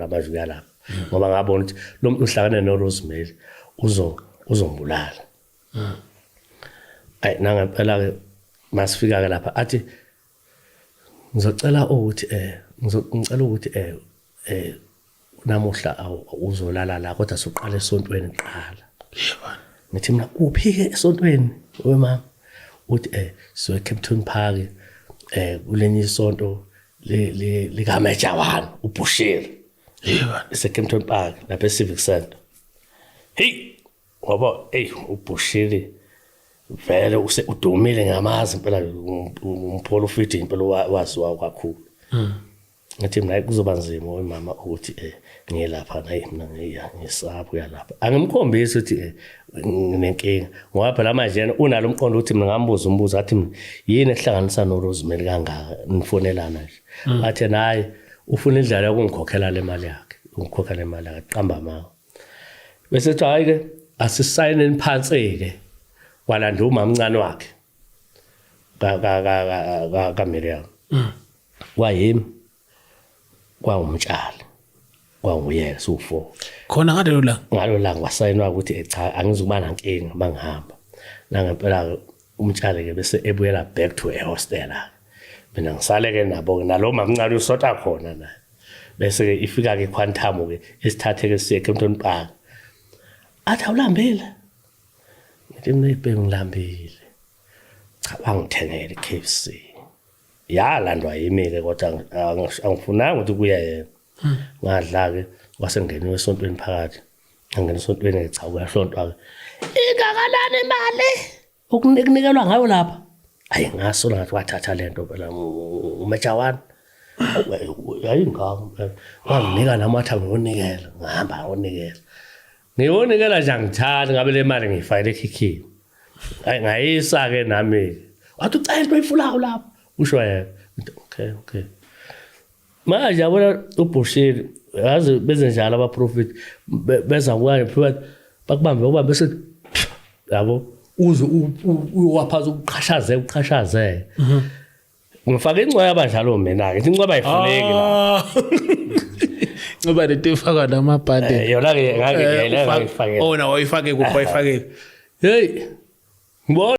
manje uyalapha ngoba ngabona ukuthi lo muntu uhlangane noRosemary uzongibulala. Ayi, nangempela ke masifika ke lapha athi ngizocela ukuthi ngicela ukuthi namuhla uzolala la, kodwa soqala esontweni kuqala. Ngithi mina, kuphi ke esontweni wemama? Uthi siwe Kempton Park, kulenye isonto le lika Major One uBushiri. Ise Kempton Park lapha e Civic Center. Hey, ngoba hey, uBushiri vele use udumile, ngamazi impela, umprofeti impela waziwa kakhulu. Ngathi mina kuzoba nzima wemama ukuthi ngiye lapha, nayi mina ngiya ngisaba kuya lapha. Angimkhombisi ukuthi nginenkinga, ngoba phela manje yena unalo umqondo ukuthi mina ngambuza umbuzo, athi mina, yini ehlanganisa noRosemary kangaka, nifonelana nje? Athi naye ufuna indlela yokungikhokhela le mali yakhe, ungikhokhela le mali yakhe, qamba amanga. Bese ethi, hayi ke, asisayineni phansi ke. Kwalanda umamncane wakhe ka ka ka ka ka Miriam, kwayimi, kwangumtshali, kwanguyena, siwu-four. Khona ngalelo langa? Ngalo langa kwasayinwa ukuthi cha, angizukuba nankinga mangihamba. Nangempela umtshali ke bese ebuyela back to a hostel, mina ngisale ke nabo ke nalo mamncane usota khona naye. Bese ke ifika ke Quantum ke, isithathe ke siye eKempton Park. Athi, awulambile? Ngithi mina, ibheki, ngilambile. Cha, wangithengela i-KFC, yalandwa yimi-ke, kodwa angifunanga ukuthi kuya yena. Ngadla-ke, kwase ngeniwe esontweni phakathi. Angena esontweni-ke, cha, kuyasontwa-ke. Ingakanani imali okunikelwa ngayo lapha? Ayi, ngasola, ngathi wathatha lento phela uMajor One, yayingako. Wanginika nami, wathi angiyonikela. Ngihamba ngayonikela, ngiyonikela nje, angithandi ngabe le mali ngiyifakele ekhikhini. Hayi, ngayisa-ke nami. Wathi, ucela into oyifulayo lapho, usho yena. Ngithi, okay. Manje yabona uBushiri, yazi benze njalo abaprofeti, beza kuwani, bakubambe, bakubambe, bese yabo uze uwaphansi, uqhashaze, uqhashaze. Ngifake incweba njalo mina-ke, ithi incweba ayifuneki la. Ah. Nceba lento ifakwa namabhande. Yona-ke ngangiyifakela. Oh, na wayifake kuphi? Wayifake? Hey, ngibona.